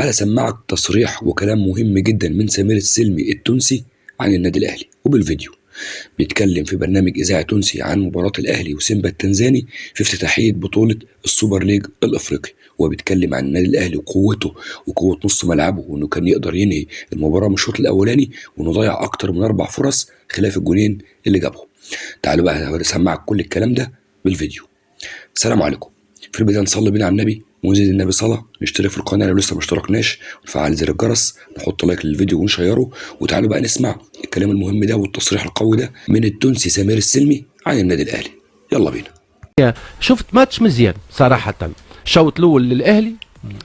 تعالى سمعك تصريح وكلام مهم جدا من سمير السلمي التونسي عن النادي الاهلي، وبالفيديو بيتكلم في برنامج اذاعي تونسي عن مباراة الاهلي وسيمبا التنزاني في افتتاحيه بطوله السوبر ليج الافريقي. وبيتكلم عن النادي الاهلي وقوته وقوه نص ملعبه، وانه كان يقدر ينهي المباراة من الشوط الاولاني، وانه ضيع اكتر من 4 فرص خلاف الجولين اللي جابهم. تعالوا بقى اسمعك كل الكلام ده بالفيديو. السلام عليكم. في البداية نصلي بينا على النبي ونزيد النبي صلاة، نشترك في القناة لو لسه ما اشتركناش، ونفعل زر الجرس، نحط like للفيديو ونشيره. وتعالوا بقى نسمع الكلام المهم ده والتصريح القوي ده من التونسي سمير السلمي عن النادي الاهلي. يلا بينا. شفت ماتش مزيان صراحة. الشوط الأول للأهلي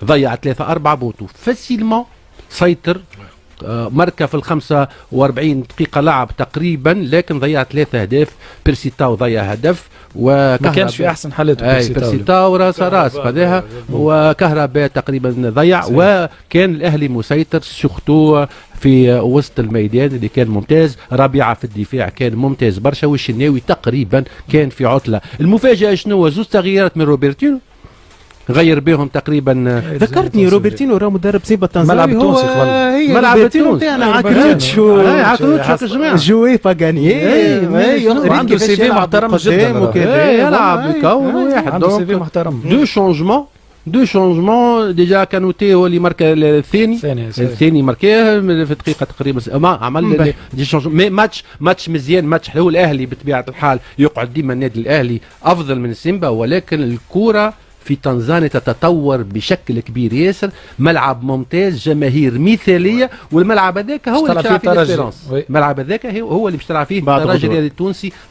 ضيع 3 4 buts facilement، سيطر، ماركا في ال 45 دقيقة لعب تقريبا، لكن ضيع 3 أهداف. بيرسي تاو ضيع هدف. وما كانش في احسن حالاته. اي، بيرسي تاو راس راس خذاها، وكهرباء تقريبا ضيع. وكان الاهلي مسيطر surtout في وسط الميدان اللي كان ممتاز. ربيعة في الدفاع كان ممتاز برشا، والشناوي تقريبا كان في عطله. المفاجاة شنو؟ زوز تغييرات من روبرتينو غير بهم تقريبا. ذكرتني، روبرتينو راه مدرب سيمبا التنزاني. ملعب التونسي قبل. ملعب التونسي. تاعنا عكروتشو. عكروتشو يا جماعه. jouer pas gagner. عنده CV محترم جدا. يلعب بكون واحد. عنده CV محترم. deux changements déjà، كانوتي هو اللي ماركا الثاني. الثاني ماركاه في دقيقة تقريبا. ما عمل des changements، mais match مزيان، ماتش حلو. الاهلي بطبيعة الحال يقعد ديما النادي الاهلي افضل من سيمبا، ولكن الكورة في تنزانيا تتطور بشكل كبير ياسر. ملعب ممتاز، جماهير مثاليه، والملعب هذاك هو اللي بيلعب فيه l'Espérance. الملعب هذاك هو اللي باش تلعب فيه الترجي الرياضي التونسي.